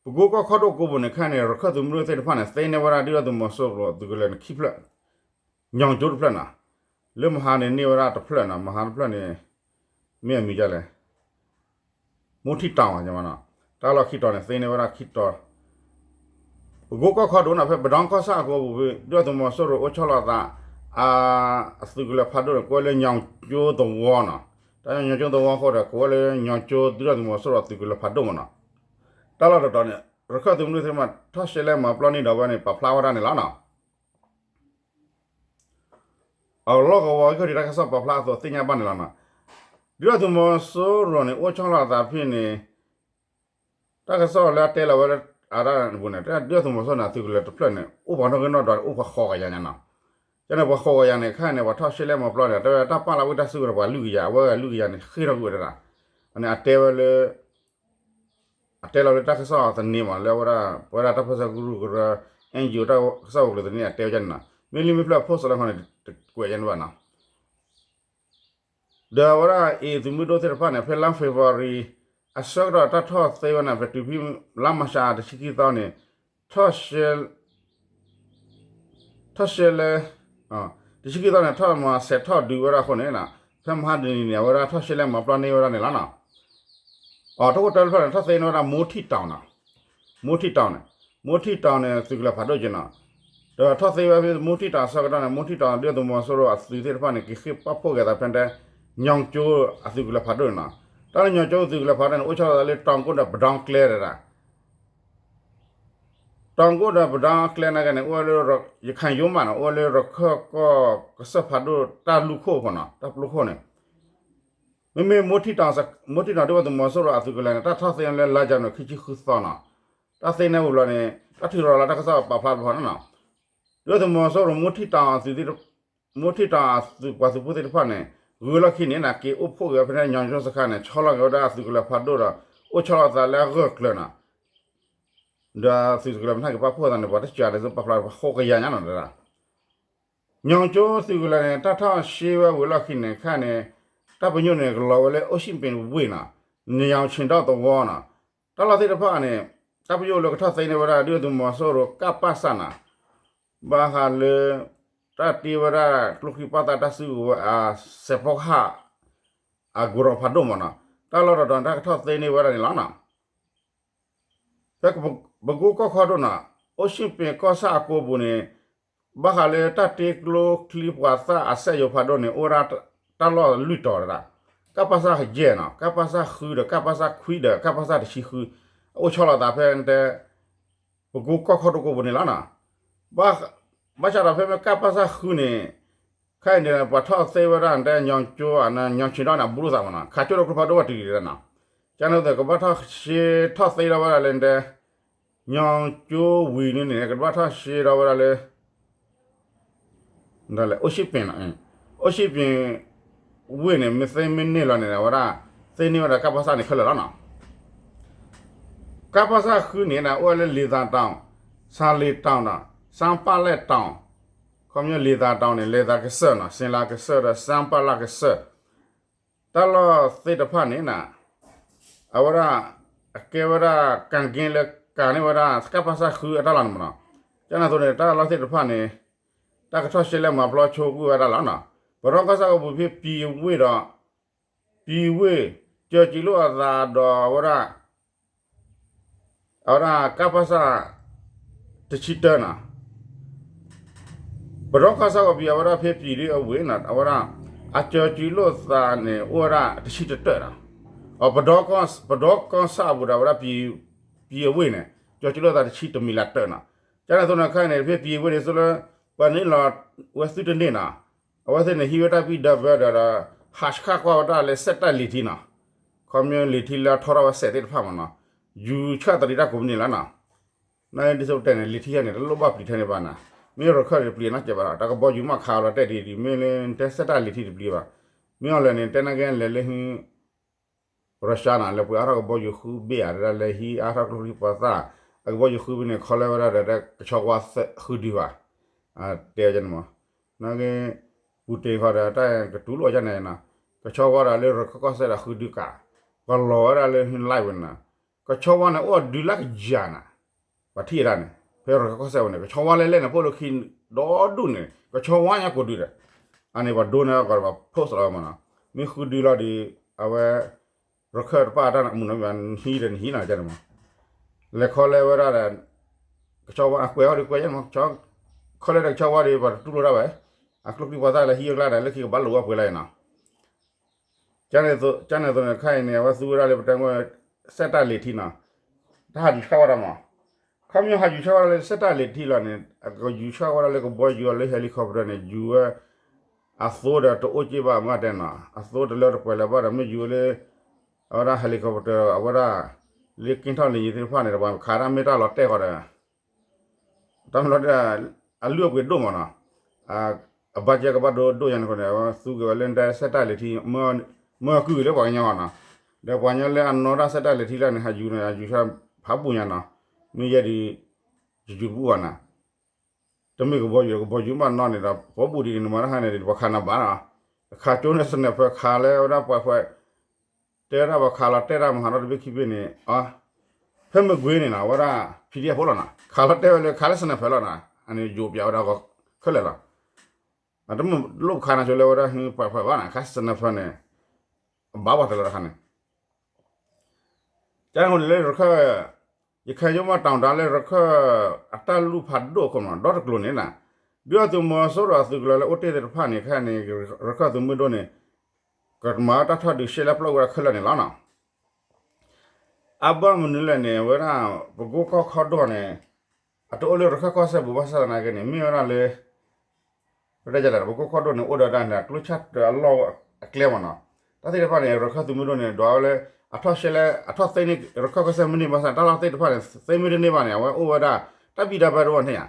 ပကိကီၢ်ခီဒိၣ်ကိးပူၤန့ၣ် ခဲအံၤန့ၣ် ရခၢၣ်သုးမုၢ်ဒိၣ်သ့ၣ်တဖၣ်န့ၣ် သ့န့ၢ်ဝဲဒၣ်ဒုၣ်ဒါသုးမီၤစိရိၤသုးကလၢၤန့ၣ်ခံဖျၢၣ်, ညီကၠိတဖျၢၣ်နီၤ, လၢမဟါန့ၣ်န့ၢ်ဝဲဒၣ်တဖျၢၣ်နီၤ, မဟါတဖျၢၣ်န့ၣ် မ့ၢ်အမံၤဒ်လဲၣ် မိၢ်ထံၣ်တီၤမး, တၢ်လီၢ်ခံတီၤန့ၣ် သ့န့ၢ်ဝဲဒၣ်ခံတီၤ, ပကိကီၢ်ခီဒိၣ်နီၤ ဖဲပဒီကီၢ်ဆၣ်အကိးပူၤ ဒုၣ်ဒါသုးမီၤစိရိၤအိၣ်ဆီလီၤအသး အသုးကလၢၤဖးဒိၣ်န့ၣ် ကိးဝဲလၢညီကၠိသဝီနီၤ, တၢ်ညီကၠိသဝီအဃိဒီး ကိးဝဲလၢညီကၠိဒုၣ်ဒါသုးမီၤစိရိၤသုးကလၢၤဖးဒိၣ်မးနီၤ, တၢ်လီၢ်တတီၤန့ၣ် ရခၢၣ်သုးမုၢ်ဒိၣ်သ့ၣ်တဖၣ် ထီၣ်ရှဲလဲၣ်မၤပျီန့ၢ်ဒီးဝဲန့ၣ် ပာ်ဖျါဝဲဒၣ်န့ၣ်လီၤနီၤ. အလီၢ်ကဝီၤဂ့ၢ်တၢ်ကစီၣ်ပာ်ဖျါအသိးသ့ၣ်ညါဘၣ်န့ၣ်လီၤနီၤ, ဒုၣ်ဒါသုးမီၤစိရိၤန့ၣ် အိၣ်ဆီလီၤအသးဖဲန့ၣ် တၢ်ကစီၣ်လၢအတဲလီၤဝဲလၢအတၢ်န့ၣ်ပူၤန့ၣ် ဒုၣ်ဒါသုးမီၤစိရိၤန့ၣ် အသုးကလၢၤတဖျၢၣ်န့ၣ် အိၣ်ပှၤနီၣ်ဂံၢ်နီၣ်ဒွးန့ၣ် အိၣ်ပှၤဃိးကယၤညါနီၤ, ကန့ၣ်ပှၤဃိးကယၤန့ၣ် ခဲအံၤန့ၣ် ပှၤထီၣ်ရှဲလဲၣ်မၤပျီန့ၣ် တဲဝဲတၢ်ပာ်လီၤဝံၣ်တၢ်စုကဝဲၤပှၤလွံၢ်ကယၤ အဝဲလွံၢ်ကယၤန့ၣ် ဃ့ထီၣ်ကွံာ်ဝဲဒၣ်, န့ၣ်အတဲဝဲလၢ အတဲလီၤလၢတၢ်ကစီၣ်သန့မး လၢအဝဲဒၣ် ပဝဲဒၣ်တၢ်ပၢဆှၢကရူၢ်ကရၢ NGO တၢ်ကစီၣ်ဝဲၤကျိၤသန့ အတဲဝဲဒၣ်န့ၣ်နီၤ, မ့ၢ်လံမ့ၢ်ဖျၢၣ် post လၢခီန့ၣ် တကွဲးယဲန့ၣ်ဘၣ်နီၤ. ဒီးအဝဲဒၣ်အံၤသုးမုၢ်ဒိၣ်သ့ၣ်တဖၣ်န့ၣ် ဖဲလါ February အဆၢကတီၢ်တၢ်ထီၣ်သ့ဝဲန့ၣ် ဖဲတုၤဖဲလါမၢ်ၡးတဆံခံသီန့ၣ် ထီၣ်ရှဲ ထီၣ်ရှဲလဲၣ် တဆံခံသီန့ၣ် ထီၣ်မၤစဲးထီၣ်ဒုးဝဲဒၣ်အဃိန့ၣ် ဖဲမဟါတနံၤန့ၣ် အဝဲဒၣ်ထီၣ်ရှဲလဲၣ်မၤပျီန့ၢ်ဝဲဒၣ်န့ၣ်လီၤနီၤ. အတၢ်ခိၣ်တၢ်တဖျၢၣ်န့ၣ် ထီၣ်သ့န့ၢ်ဝဲဒၣ် မိၢ်ထံၣ်တီၤနီၤ, မိၢ်ထံၣ်တီၤန့ၣ်, မိၢ်ထံၣ်တီၤန့ၣ် သုးကလၢၤဖးဒိၣ်က့နီၤ. ဒီးထီၣ်သ့ဝဲဖဲမိၢ်ထံၣ်တီၤအဆၢကတီၢ်န့ၣ် မိၢ်ထံၣ်တီၤဒုၣ်ဒါသုးမီၤစိရိၤအသုးသ့ၣ်တဖၣ်န့ၣ် က့ၤဃ့ၢ်ပာ်ဖှိၣ်က့ၤအသးဖဲတဲ ညီကၠိအသုးကလၢၤဖးဒိၣ်န့ၣ်နီၤ. တၢ်လၢညီကၠိသုးကလၢၤဖးဒိၣ်န့ၣ် အိၣ်ဆီလီၤသးလၢတီၤကိၣ်ဒီးပဒီကျဲဒၣ် တီၤကိၣ်ဒီးပဒီကျဲနာ်က့န့ၣ် အိၣ်ဝဲလၢ ရခိုင်ရိုးမနီၤ, အိၣ်ဝဲလၢရခၢၣ်ကီၢ်ကစၢၢ်ဖးဒိၣ်တၢ်လူၢ်ခိၣ်အဖီနီၤ, တၢ်ပျီခိၣ်န့ၣ်, မ့မ့ၢ် မိၢ်ထံၣ်တီၤ ဒုၣ်ဒါသုးမီၤစိရိၤအသုးကလၢၤန့ၣ် တၢ်ထီၣ်သ့န့ၢ်လၢ လါယနူၤအါရံၤ ခံဆံဃုသီနီၤ, တၢ်သ့န့ၢ်ဝံၤလီၤန့ၣ် တၢ်ထုးထီၣ်လီၤတၢ်ကစီၣ်ပာ်ဖျါတဖၣ်န့ၣ်နီၤ, ဒုၣ်ဒါသုးမီၤစိရိၤ မိၢ်ထံၣ်တီၤအသုး မိၢ်ထံၣ်တီၤအသုးပှၤသုးဖိသ့ၣ်တဖၣ်န့ၣ် ဂုၤလီၢ်ခံန့ၣ်နီၤ က့ၤအိၣ်ဖှိၣ်က့ၤဝဲဖဲန့ၣ် ညီကၠိစခါန့ၣ် ဆီလီၤက့ၤဝဲဒၣ်အသုးကလၢၤဖးဒိၣ်ဒီး အိၣ်ဆီလီၤသးလၢအဂၢၢ်ကျၢၤနီၤ, ဒီးသုးကလၢၤမ့ၢ်ဟဲက့ၤပာ်ဖှိၣ်သးန့ၣ် ပှၤတစှၤန့ၣ် သုပာ်ဖျါပှၤဃိကယၤညါနီၤ, ညီကၠိသုးကလၢၤန့ၣ် တၢ်ထီၣ်ရှဲဝဲဝံၤလီၢ်ခံန့ၣ် ခဲန့ၣ် တၢ်ပညိၣ်န့ၣ် ကလီၤဝဲလၢ အိၣ်ၡံၣ်ပ့ၣ်ဝ့ၢ်နီၤ, ညီကၠိဒီသဝီနီၤ, တၢ်လီၢ်သ့ၣ်တဖၣ်န့ၣ် တၢ်ပညိၣ်လၢကထီၣ်သ့န့ၢ်ဝဲဒၣ် ဒုၣ်ဒါသုးမီၤစိရိၤ ကပစ နီၤ, ဘၣ်ဃးလၢ တၢ်တ့ဝဲဒၣ်ကျိချံပှၢ်သၣ်တၢ်စုကဝဲၤအစဲးဖီကဟၣ် အကိရီဖးဒိၣ်မးနီၤ, တၢ်လီၢ်တတီၤန့ၣ် တၢ်ကထီၣ်သ့န့ၢ်ဝဲဒၣ်န့ၣ်လီၤနီၤ. ဖဲပကိကီၢ်ခီဒိၣ်နီၤ, အိၣ်ၡံၣ်ပ့ၣ်ကီၢ်ဆၣ်အကိပူၤန့ၣ် ဘၣ်ဃးလၢတၢ်တ့ကျိချံပှၢ်သၣ်အစဲးယိၤဖးဒိၣ်န့ၣ် အိၣ်ဝဲဒၣ်တၢ်လီၢ်လွံၢ်တီၤဒၣ်, ကပစ ယဲၢ်နီၤ, ကပစ ဃုဒီး ကပစ ခွံဒီး ကပစ တဆံဃု, အအိၣ်ဆီလီၤသးဖဲတဲ ပကိကီၢ်ခီဒိၣ်ကိပူၤန့ၣ်လီၤနီၤ. ဘၣ်ဆၣ်ဒီးဖဲမ့ၢ်ကပစ ဃုန့ၣ် ခဲအံၤန့ၣ် ပှၤထီၣ်သ့ဝဲဒၣ်တဲ ညီကၠိ ညီကၠိဒီန့ၣ် အဘူးလိာ်သးမးနီၤ, ခးကၠိဒီးကျိဖးဒိၣ်ဝဲတုၤလီၤနီၤ, ကန့ၣ်သိး ကဘၣ်ထီၣ်ရှဲထီၣ်သ့ထီၣ်ဝဲဒၣ်လၢ တဲ ညီကၠိဝံၤန့ၣ်န့ၣ် ကဘၣ်ထီၣ်ရှဲထီၣ်ဝဲဒၣ်လၢ အိၣ်ၡံၣ်ပ့ၣ်နီၤ, အိၣ်ၡံၣ်ပ့ၣ်ဝ့ၢ်န့ၣ် မ့ၢ်သ့မ့ၢ်န့ၢ်လီၤန့ၣ် အဝဲဒၣ် သ့န့ၢ်ဝဲဒၣ် ကပစ န့ၣ်ခဲလၢာ်လီၤနီၤ. ကပစ ဃုန့ၣ် အိၣ်ဝဲလၢ လ့ၤသးတီၤ, ဆၣ်လ့ၤတီၤနီၤ, စၣ်ပၣ်လဲၣ်တီၤ, ခီပညီ လ့ၤသးတီၤန့ၣ် လ့ၤသးကစၢၢ်နီၤ, စ့လးကစၢၢ်ဒီး စၣ်ပၣ်လဲၣ်ကစၢၢ် တၢ်လီၢ်သ့ၣ်တဖၣ်န့ၣ်နီၤ, အဝဲဒၣ် အကဲဝဲဒၣ် ကၣ်က့လၢကၤန့ၢ်ဝဲဒၣ် ကပစ ဃုအတၢ်လီၢ်န့ၣ်မးနီၤ, ကန့ၣ်သိးန့ၣ် တၢ်လီၢ်သ့ၣ်တဖၣ်န့ၣ် တၢ်ကထီၣ်ရှဲလဲၣ်မၤပျီဆိကွံာ်ဝဲဒၣ်လီၤနီၤ. ပဒီကီၢ်ဆၣ်ကပူၤဖဲပံၤဝ့ၢ်ဒီး ပံၤဝ့ၢ် ကၢၤစံးလိာ်အသးဒီးအဝဲဒၣ် အဝဲဒၣ် ကပစ တဆံတၢနီၤ. ပဒီကီၢ်ဆၣ်ကပံၤ အဝဲဒၣ်ဖဲပံၤဒ်အဝ့ၢ်နီၤ အဝဲဒၣ် အကၢၤစံးလိာ်သးန့ၣ် အိၣ်ဝဲဒၣ်တဆံတတၢနီၤ. ပဒီကီၢ်ဆၣ်အပူၤဒီး အဝဲဒၣ် ပံၤအဝ့ၢ်န့ၣ် ကၢၤစံးလိာ်သးတဆံတမံၤလၢတၢနီၤ. ကန့ၣ်သိးန့ၣ်ခဲအံၤန့ၣ် ဖဲပံၤအဝ့ၢ်န့ၣ် ဆိလၢ ပှၤန့ၢ်လီၤဝဲသုတန့ၢ်နီၤ. အဝဲသ့ၣ်န့ၣ် ဟံးဝဲတၢ်ဘံၣ်ဒီးဘၢဒီး ဟးဆှၣ်ကွၢ်ဝဲဒၣ်လၢစဲးတၢ်လံၤထံနီၤ. ခီပညီလံၤထံလၢအထီထီၣ်ဝဲစဲးသ့ၣ်တဖၣ်မးနီၤ, ယူၤဆၣ်တရံးတၢ်ကိးမုၢ်နံၤလီၤနီၤ. နဒ်သိးပတဲန့ၣ် လံၤထံယဲန့ၣ် တလိၣ်ဘၣ်ပျံၤထဲန့ၣ်ဘၣ်နီၤ. မ့ၢ်ရခၢၣ်တပျံၤနီတစဲးဘၣ်ဒီး တၢ်ကဘီယူၤမ့ၢ်ခးလီၤတဲာ်ဒ်ဒ် မ့ၢ်လၢတဲစဲးတၢ်လံၤထံတပျံၤဘၣ်. မ့ၢ်အီၤလဲၣ်န့ၣ် တဲနာ်က့လဲၤလၢဟံး ရၢၡါနီၤ လဲၤပှ့ၤအါထီၣ်ကဘီယူၤဃုဘ့ၣ်ဧါ တဲဒၣ်လၢဟံးအါထီၣ်ကျိချံပှၤသၣ် အကဘီယူၤဃုဘ့ၣ်န့ၣ် ခီလၢဝဲဒၣ်ဒီး ကဆီဝါဃုဒုဘၣ်. တဲန့ၣ်မး နာ်က့ ပူၤတ့ၢ်ဃီဒီး တၢ်ကတူၢ်လိာ်ဒ်န့ၣ်နီၤ, ကဆီဝါဒီးလၢရခၢၣ်ကီၢ်စဲၣ်ဒီးဃုဒုကး, ပှၤလီၤဝဲဒၣ်လၢဟံး live ဝဲန့ၣ်နီၤ, ကဆီဝါန့ၣ် အိၣ်ဒုလၢကယၤနီၤ, ပှၤထံၣ်ဒၣ်န့ၣ် ဖဲရခၢၣ်ကီၢ်စဲၣ်ဝဲန့ၣ် ကဆီဝါလဲၣ်လဲၣ်န့ၣ် ဖိလၢခံဒီဒူၣ်န့ၣ် ကဆီဝါညါကိးဒုဒီး, အန့ၣ်ပှၤဒိန့ၣ်ကီးဒီးပှၤ post လီၤဝဲမးနီၤ, မ့ၢ်ဃုဒုလီၤဒီး အဝဲ ရခၢၣ်တဖၣ်အတၢ်မုၢ်နီၤ နဟံးဒီးနဟံးနီၤ ကန့ၣ်မး လဲၤခီလဲဝဲဒၣ်ဒီး ကဆီဝါအကွဲးအီၤဒီးကွဲးယဲၢ်မး, ခီလဲဒီးကဆီဝါဒီး ပှၤတတူၢ်လိာ်ဒၣ်ဝဲ, အကျိချံပှၤသၣ်လၢဟံးအကျါဒီး လၢခံကဘၣ်လိာ်ဝဲပှဲၤလၢအံၤနီၤ. ကန့ၣ်သိးန့ၣ် ခဲအံၤန့ၣ် အဝဲသူဝဲဒၣ်လၢပတဲမ့ၢ် စဲးတၢ်လံၤထံနီၤ, တၢ်ဟးယူၤဆှၣ်ဝဲဒၣ်မး, ခီပညီဟးယူၤဆှၣ်ဝဲဒၣ်လၢစဲးတၢ်လံၤထံလီၤန့ၣ် အကယူၤဆှၣ်ဝဲဒၣ်လၢကဘီယူၤအီၤလၢ helicopter န့ၣ် ယူၤဝဲ အသိဒီးတအိၣ်က့ဘၣ်မ့ၢ်တဲနီၤ, အသိတလၢတပှဲၤလၢၤဘၣ်ဒီး မ့ၢ်ယူၤဝဲလၢ အဝဲဒၣ် helicopter အဝဲဒၣ် လၢကင်းထီၣ်လံၤယံၤသ့ၣ်တဖၣ်န့ၣ် ပှၤခးတၢ်မ့ၢ်တၢ်လီၤတဲာ်ဃီဒီး တၢ်မ့ၢ်လီၤတဲာ် အလုၢ်အပှ့ၤဒိၣ်မးနီၤ, အ budget ကဘၣ်ဒိဒိၣ်ညါန့ၣ်အဃိန့ၣ် အဝဲသူက့ၤဝဲလၢတဲစဲးတၢ်လံၤထံ မၢကုၢ်က့ၤလၢပှၤကညီဃီနီၤ, ဒီးပှၤကညီလၢအနီၣ်တၢ်စဲးတၢ်လံၤထံလၢန့ၣ် ဟးယူၤန့ၣ် ဟးယူၤဆှၣ်ဖးပူၤညါနီၤ, မ့ၢ်ယဲဒ် ယယူၤတဘူၣ်ဘၣ်နီၤ တမ့ၢ်ကဘီယူၤ ကဘီယူၤမ့ၢ်နီၣ်န့ၣ်ဒီး ပှၤဘူၣ်ဒံးန့ၣ် နမၤတၢ်ခါန့ၣ်ဒီး ပှၤခးနၤဘၣ်နီၤ, ခးကၠိန့ၣ် sniper ခးလၢဝဲဒၣ်ပှဲၤပှဲၤ တဲဝဲဒၣ်ပှၤခးလီၤတဲာ်တၢ်မဟါနီတဘ့ၣ်ခံဘ့ၣ်န့ၣ် အ ဖဲမကွ့ၤန့ၣ်နီၤ အဝဲဒၣ် PDF ဖိလီၤနီၤ ခးလီၤတဲာ်ဝဲလၢခးလၢ sniper လီၤနီၤ အန့ၣ်ယိၤပၠးဝဲဒၣ်ဂီၤခဲလၢာ်လီၤ, အတမ့ၢ်လိၣ်ခးနၤဆိလၢဝဲဒၣ်ဟံးပှဲၤပှဲၤဘၣ်နီၤ ခး sniper န့ၣ် ဘၣ်ပှၤတလၢတခါန့ၣ် ကန့ၣ်အဃိန့ၣ်လၢရခၢၣ် ယခဲယိမ့ၢ်တီၢ်တၢ်လၢရခၢၣ်အတၢ်လူၢ်ဖးဒိၣ်အခိၣ်မး ဒီတကျိၤန့ၣ်နီၤ, ဒုၣ်ဒါသုးမီၤစိရိၤအသုးကလၢၤလၢအိၣ်တ့ၢ်သ့ၣ်တဖၣ်န့ၣ် ခဲအံၤန့ၣ် ရခၢၣ်သုးမုၢ်ဒိၣ်န့ၣ် ကမၤတၢ်ထီၣ်ဒုးရှဲလၢပျီဝဲဒၣ်ခဲလၢာ်န့ၣ်လီၤနီၤ. အဘၣ်မနုၤလဲၣ်န့ၣ် အဝဲဒၣ် ပကိကီၢ်ခီဒိၣ်န့ၣ် အတအိၣ်လၢရခၢၣ်ကီၢ်စဲၣ်ပူၤဘၣ်ဆၣ်သနာ်က့န့ၣ် မ့ၢ်ဝဲဒၣ်လၢ ပတဲလဲၣ် ပကိကီၢ်ခီဒိၣ်န့ၣ် အိၣ်ဒီးဒၣ်န့ၣ် ကျိဆၣ်တၢ်အလီၢ်အကျဲမးနီၤ, တၢ်သ့ၣ်တဖၣ်န့ၣ် ရခၢၣ်သုးမုၢ်ဒိၣ်န့ၣ် ဒွးဝဲလၢ အထီၣ်ရှဲလဲၣ် အထီၣ်သ့န့ၢ် ရခၢၣ်ကီၢ်စဲၣ်မ့ၢ်န့ၢ်ဘၣ်ဆၣ် တၢ်လီၢ်သ့ၣ်တဖၣ်န့ၣ် သ့မ့ၢ်တန့ၢ်ဘၣ်န့ၣ် အဝဲအိၣ်ဝဲဒၣ် တၢ်ဘံၣ်တၢ်ဘၢတအိၣ်န့ၣ်ဧါ.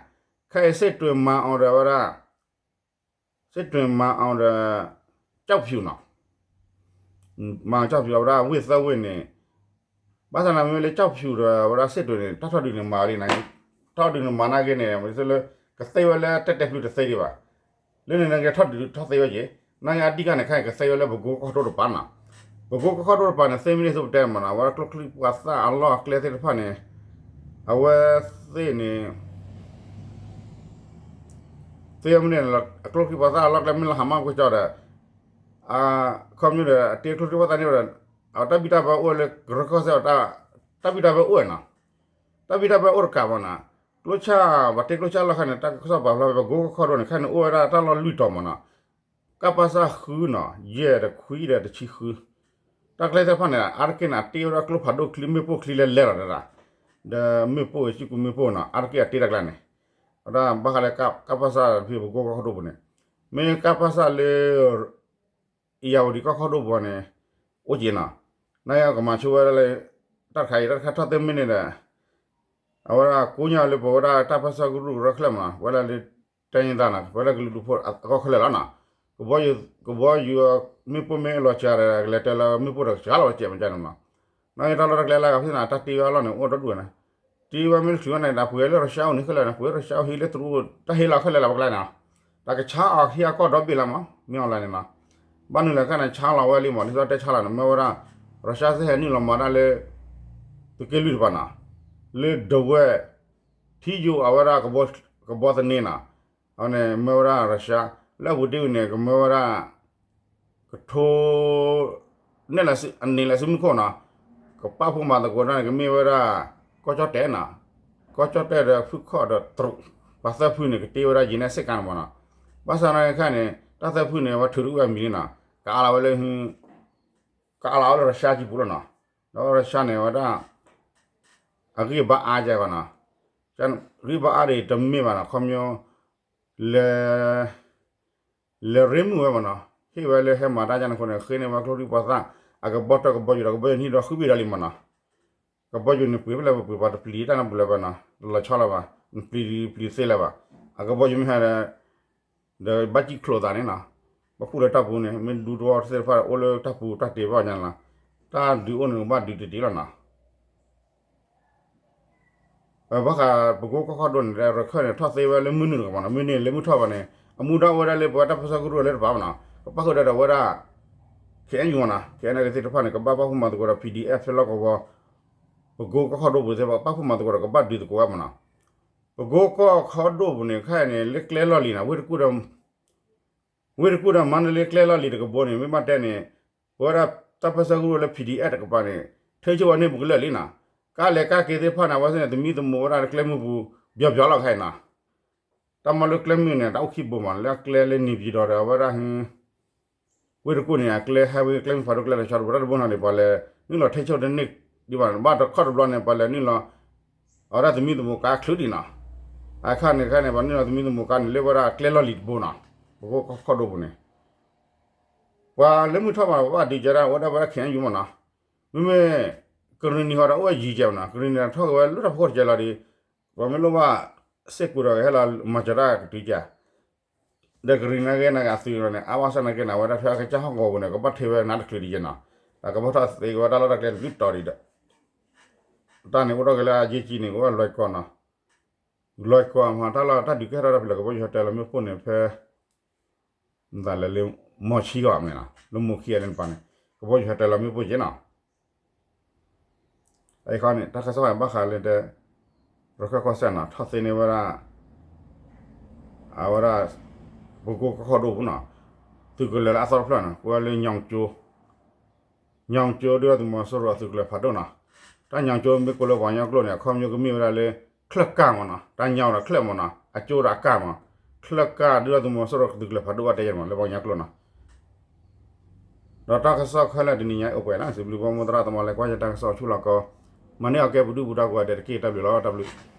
ခဲအံၤ စ့ၣ်တွ့ၤမၤအီၤဒီးဝဲဒၣ် စ့ၣ်တွ့ၤမၤအီၤဒီး ကၠီၣ်ဖၠူၣ်နီၤ, မၤကၠီၣ်ဖၠူၣ်အဝဲဒၣ်ဝ့ၢ်သၢဝ့ၢ်န့ၣ် ဘၣ်ဆၣ်သနာ်က့လၢကၠီၣ်ဖၠူၣ်ဒီးဝဲဒၣ်စ့ၣ်တွ့ၤန့ၣ် တၢ်ထီၣ်ဒုးန့ၣ်မၤလံန့ၣ်, ထီၣ်ဒုးန့ၣ်မၤနာ်က့န့ၣ် မ့ၢ်လၢ ကသ့ဝဲလၢတဲတဲဖျုးတသ့ဒံးဘၣ်. လၢန့ၣ်နာ်က့ထီၣ်ဒုးထီၣ်သ့ဝဲက့ၤ, နာ်က့အဓိကန့ၣ် ခဲအံၤ ကသ့ဝဲလၢပကိကီၢ်ခီၣ်ဒိၣ်တပၤနီၤ. ပကိကီၢ်ခီၣ်ဒိၣ်တပၤန့ၣ် သ့မ့ၢ်န့ၢ်သုပတဲမးနီၤ အဝဲကျိချံမျိာ်သၣ်အလီၢ်အကျဲသ့ၣ်တဖၣ်န့ၣ် အဝဲသ့ၣ်န့ၣ် သ့မ့ၢ်န့ၢ် အကျိချံမျိာ်သၣ်အလီၢ်ကျဲမ့ၢ်လီၤဟးမၢ်ကွံာ်ကၠီဒီး ခီပညီဒီး အတ့ကျိချံမျိာ်သၣ်န့ၣ်ဒီး အတၢ်ဘံၣ်တၢ်ဘၢအိၣ်လၢ ကရၢကီၢ်စဲၣ် တၢ်ဘံၣ်တၢ်ဘၢအိၣ်နီၤ. တၢ်ဘံၣ်တၢ်ဘၢအိၣ်တကးမးနီၤ. ကျိဆၣ် ပှၤတ့ကျိဆၣ်လီၢ်ခါန့ၣ် တၢ်ကစီၣ်ပာ်ဖျါဖဲပကိကီၢ်ခီၣ်ဒိၣ်န့ၣ် ခဲအံၤန့ၣ် အိၣ်ဝဲဒၣ်တၢ်လီၢ်လွံၢ်တီၤမးနီၤ. ကပစၢ်ဃုနီၤ ယဲၢ်ဒီးခွံဒီးတဆံဃု တၢ်ကျဲသ့ၣ်တဖၣ်န့ၣ် အါတက့ၢ်န့ၣ် အတ့ဝဲဒၣ်ကျိဖးဒိၣ်ချံ မ့ၣ်ပိၢ်ချံလဲၤလဲၤလီၤတဒၣ်, ဒီးမ့ၣ်ပိၢ်စ့ၢ်ကီးမ့ၣ်ပိၢ်နီၤ အါတက့ၢ်အတ့တၢ်ကျဲန့ၣ်, အဝဲဒၣ်ဘၣ်ဃးလၢကပစၢ်ဖဲပကိကီၢ်ခီၣ်ဒိၣ်ပူၤန့ၣ်, မ့ၢ်ကပစၢ်လၢ အံၤယၤဝတံၤကီၢ်ခီၣ်ဒိၣ်ပူၤန့ၣ် အိၣ်က့ၤနီၤ, နာ်က့ကမၤဆိဝဲဒၣ်လၢ တၢ်တခါအံၤ တၢ်တခါထီၣ်သ့မ့ၢ်န့ၢ်ဒီး အဝဲဒၣ်ကိးညါလၢပဝဲဒၣ်တၢ်ပၢဆှၢကရူၢ်ကရၢခဲလၢာ်မးနီၤ ပဝဲဒၣ်လၢ တၢ်ယ့ၢ်သးနီၤ ပဝဲဒၣ်ကလုာ်ဒူၣ်ဖိအကီၢ်ခဲလၢာ်လီၤနီၤ, ကဘီယူၤ ကဘီယူၤမ့ၣ်ပိၢ်မ့ၢ်အလီၤစှၤဒီး ကလဲၤတဲလၢမ့ၣ်ပိၢ်ဒီးကစှၤလီၤဝဲစဲးမးကန့ၣ်နီၤ, နာ်က့တၢ်လီၢ်တၢ်ကျဲလၢအဂၤဖဲန့ၣ် တၢ်တ့ဝဲအလီၢ်န့ၣ် အိၣ်ဒီဒူၣ်ဝဲန့ၣ်, တ့ဝဲမ့ၢ်တချုးဝဲန့ၣ် တၢ်ပှ့ၤလၢရၢရှါအိၣ်န့ၣ်ခဲလၢာ်န့ၣ် ပှ့ၤလၢရၢရှါအိၣ်ဟံးလၢတရူး တၢ်ဟ့လီၤခဲလၢာ်လၢပကျါန့ၣ်, တၢ်ကဆါအီၤဟံးအကီၢ်ဒီဘ့ၣ်လီၤမး မ့ၢ်အီၤလၢန့ၣ်နီၤ, ဘၣ်နုၤလဲၣ်ခဲန့ၣ် ဆါလီၤဝဲလံမး ဒ်သိးတဲဆါလီၤန့ၣ် မ့ၢ်ဝဲဒၣ် ရၢရှါသ့ၣ်ဟဲနုာ်လီၤမၤတၢ်လၢ သုးက့လွံၢ်တပၤနီၤ, လၢဒဝဲၢ် ထံယိၤအဝဲဒၣ် ကဘီသန့နီၤ, အဝဲန့ၣ်မ့ၢ်ဝဲဒၣ်ရၢရှါ, လၢအပူၤတ့ၢ်ဝံၤန့ၣ် ကမ့ၢ်ဝဲဒၣ် ကထိ နဲၣ်လီၤစု အန့ၣ်လီၤစုမုၢ်ခိၣ်နီၤ, ကပာ်ဖှိၣ်မၤသကိးတၢ်န့ၣ် ကမ့ၢ်ဝဲဒၣ် ကီၢ်ကၠီၣ်တဲာ်နီၤ, ကီၢ်ကၠီၣ်တဲာ်ဒီးဖုခီၣ်ဒီးတရူး, ပှၤသၢဖုန့ၣ် ကတ့ဝဲဒၣ်ယံၤနဲၣ်စ့ၢ်ကီးန့ၣ်မးနီၤ, ဘၣ်ဆၣ်နာ်က့ခဲန့ၣ် တၢ်သၢဖုန့ၣ် အဝဲထုးတအုၣ်ဝဲအမံၤလံနီၤ, ကအးလီၤဝဲလၢ ကအးလီၤဝဲလၢရၢရှါကံပူၤလီၤနီၤ, ဒီးရၢရှါန့ၣ် အဝဲဒၣ် အဂံၢ်ဘါအါကဲဂီၤနီၤ, ဂံၢ်ဘါအါဒ်တမ့ၢ်ဘၣ်နီၤ ခီပညီ လဲၤ လဲၤရ့မုာ်ဝဲမးနီၤ, ဟ့ၣ်ဝဲလၢဟဲမၤတၢ်ကန့ၣ်အဃိန့ၣ် ဃ့န့ၢ်ဝဲကျိချံမျိာ်သၣ် အကဘီတၢၢ်ကဘီယူၤဒီး ကဘီယူၤနဟံၣ်ဒီးဃုဘ့ၣ်ဒီးလံမးနီၤ, ကဘီယူၤန့ၣ်ပှ့ၤဖဲလဲၣ်ပပှ့ၤပှၤတပျံၤတၢ်န့ၣ်ပူၤလၢၤဘၣ်နီၤ, တလီၤဆီလၢၤဘၣ်, နပျံၤဒ်ပျံၤသ့လၢၤဘၣ်, အကဘီယူၤမ့ၢ်ဟဲဒီး ဒီးဘၣ်စံၣ်ချိးသးန့ၣ်နီၤ, ဘၣ်ခူၣ်လၢတၢ်ပူၤန့ၣ် မ့ၢ်ဒူသဝီသ့ၣ်တဖၣ်အိၣ်လၢတၢ်ပူၤတၢ်တ့ၢ်ဘၣ်ညါလီၤ, တၢ်ဒုးအိၣ်န့ၣ်ကဘၣ်ဒုးတ့ၢ်တ့ၢ်လီၤနီၤ. ဘၣ်ဃးပကိကီၢ်ခီၣ်ဒိၣ်န့ၣ် ရခၢၣ်န့ၣ် ထီၣ်သ့ဝဲလၢမုၢ်နုာ်တကပၤနီၤ, မုၢ်နုာ်လၢမုၢ်ထီၣ်ဘၣ်န့ၣ် အမူဒါအိၣ်ဝဲဒၣ်လၢပဝဲတၢ်ပၢဆှၢကရူၢ်လၢတပၤဘၣ်နီၤ, ပပၣ်ဃုာ်ဒီးဝဲဒၣ် ခဲအံၤမးနီၤ, ခဲအံၤသ့ၣ်တဖၣ်န့ၣ် ကဘၣ်ပာ်ဖှိၣ်မၤသကိးဒီး PDF ဖဲလီၢ်ကဝီၤ, ပကိကီၢ်ခီၣ်ဒိၣ်ပူၤသ့ၣ်တဖၣ် ပာ်ဖှိၣ်မၤသကိးဒီး ကဘၣ်ဒုးသကိးဝဲမးနီၤ, ပကိကီၢ်ခီၣ်ဒိၣ်ပူၤန့ၣ် ခဲအံၤန့ၣ် လၢကျဲလီၢ်လံၤနီၤ, ဝ့ၢ်တကူၣ်ဒီး ဝ့ၢ်တကူၣ်ဒီးမၤနလ့ကျဲလီၢ်လံၤတကဘိန့ၣ် မ့ၢ်ဘၣ်တဲန့ၣ် ပဝဲဒၣ်တၢ်ပၢဆှၢကရူၢ်လၢ PDF တကပၤန့ၣ် ထၢဆူၣ်ဝဲန့ၢ်ပူၤကလၢာ်လံနီၤ, ကါလဲၤကါက့ၤသ့ၣ်တဖၣ်န့ၣ် အဝဲသ့ၣ်န့ၣ် သမံသမိးဝဲဒၣ်လၢကျဲမုၢ်ပူၤ ပျီပျီလီၤခဲအံၤနီၤ, တၢ်မၤလၢကျဲမုၢ်န့ၣ် တၢ်အိၣ်ခံဘိမး လၢအကျဲလၢန့ၣ်ပၠံၤဒီး အဝဲဒၣ် ဝ့ၢ်တကူၣ်န့ၣ် အကျဲဟဲဝဲကျဲမုၢ်ဖးဒိၣ်ကျဲလၢာ်ဆီတဘိ တၢ်တဘိနီၤန့ၣ် ပှၤလဲၤနုာ်လီၤထၢဆူၣ်တန့ၢ်ဒံးဘၣ်, ဘၣ်တခီတဘျီန့ၣ် ပှၤလဲၤနုာ်လီၤ အဝဲဒၣ်သမံသမိးကါချုးဒံးနီၤ, အခါန့ၣ်ခါန့ၣ် ပှၤနုာ်လီၤသမံသမိးကါန့ၣ် လၢဝဲဒၣ်ကျဲလီၢ်လံၤတဘိနီၤ, ပကိကီၢ်ခီၣ်ဒိၣ်ပူၤန့ၣ် ပှၤလၢမုၢ်ထီၣ်မး ပဘၣ်ဒုးကဲဒၣ် အိၣ်ဒၣ်ဝဲဒၣ် ခဲအံၤမးနီၤ, မ့မ့ၢ် ကရံၣ်နံၤဟီဒီးအိၣ်ဝဲယံၤကဲမးနီၤ, ကရံၣ်နံၤထီၣ်က့ၤဝဲလၢတၢ်ဖီခိၣ်တကဲလီၤဒီး ပှၤမ့ၢ်လိၣ်ဘၣ် စ့ၢ်ကီးဒီးဟဲလီၤမၤစၢၤတၢ်ကတုၤကဲ ဒီးကရံၣ်နံၤနာ်က့န့ၣ် အသုးန့ၣ် အါဘၣ်ဆၣ်နာ်က့န့ၣ် အဝဲဒၣ်ဖဲအကစၢ်ဟီၣ်ကဝီၤပူၤန့ၣ် ကဘၣ်ထံၣ်ဝဲနါတချုးဒံးကဲနီၤ, ဒီးကဘၣ်ထီၣ်သ့က့ၤဝဲတၢ်လီၢ်တၢ်ကျဲတဘျုးတီၤဒံးဒီး တၢ်န့ၣ်အိၣ်ထီၣ်က့ၤလၢအယ့ၢ်ကံန့ၣ် ကအိၣ်ဝဲလွဲၢ်ကီၢ်နီၤ, လွဲၢ်ကီၢ်မး တၢ်လီၢ်တၢ်ဒုးကဲထီၣ်တၢ်ဖဲလဲၣ် ကဘီယူၤဟဲတဲလီၤမ့ၣ်ပိၢ်န့ၣ်ဖဲ မ့ၢ်သးလဲၤလၢ မီၤဆံဂီၢ်မ့ၢ်နီၤ လၢမိၢ်ခံဂၤန့ၣ်တပၤန့ၣ် ကဘီယူၤဟဲတဲလီၤမ့ၣ်ပိၢ်က့ၤနီၤ, အံၤခီန့ၣ် တၢ်ကစီၣ်ဘၣ်ဃးလၢတဲ ရခၢၣ်ကီၢ်စဲၣ်နီၤ ထီၣ်သ့န့ၢ်ဝဲဒၣ် အဝဲဒၣ် ပကိကီၢ်ခီၣ်ဒိၣ်ပူၤနီၤ သုးကလၢၤလၢအသီတဖျၢၣ်နီၤ ကိးဝဲလၢ ညီကၠိ ညီကၠိ ဒုၣ်ဒါသုးမီၤစိရိၤအသုးကလၢၤဖးဒိၣ်နီၤ, တၢ်ညီကၠိမ့ၢ်ကိးလၢပှၤကညီကျိာ်န့ၣ် အခီပညီကမ့ၢ်ဝဲဒၣ်လၢ ချၢၣ်ကၢ်မ့ၢ်နီၤ, တၢ်ညီဒီးချၢၣ်မ့ၢ်နီၤ, အကၠိဒီးအကၢ်မ့ၢ်, ချၢၣ်ကၢ် ဒုၣ်ဒါသုးမီၤစိရိၤသုးကလၢၤဖးဒိၣ်ဘၣ်တဲယဲၢ်မ့ၢ် လၢပှၤကညီကျိာ်နီၤ, ဒီးတၢ်ကစီၣ်ခဲလၢာ်တနံၤညါအိၣ်ပှဲၤနီၤ စံးဘျုးဘီမုၢ်သရၣ်သမါလၢကွၢ်ယတၢ်ကစီၣ်ဆူၣ်လီၤကီ မၤန့ၢ်အီၤကဲပဒုၣ်ပဒါကိးဂၤဒဲးတက့ၢ် တၢ်ဘျုးလီၤ တၢ်ဘျုး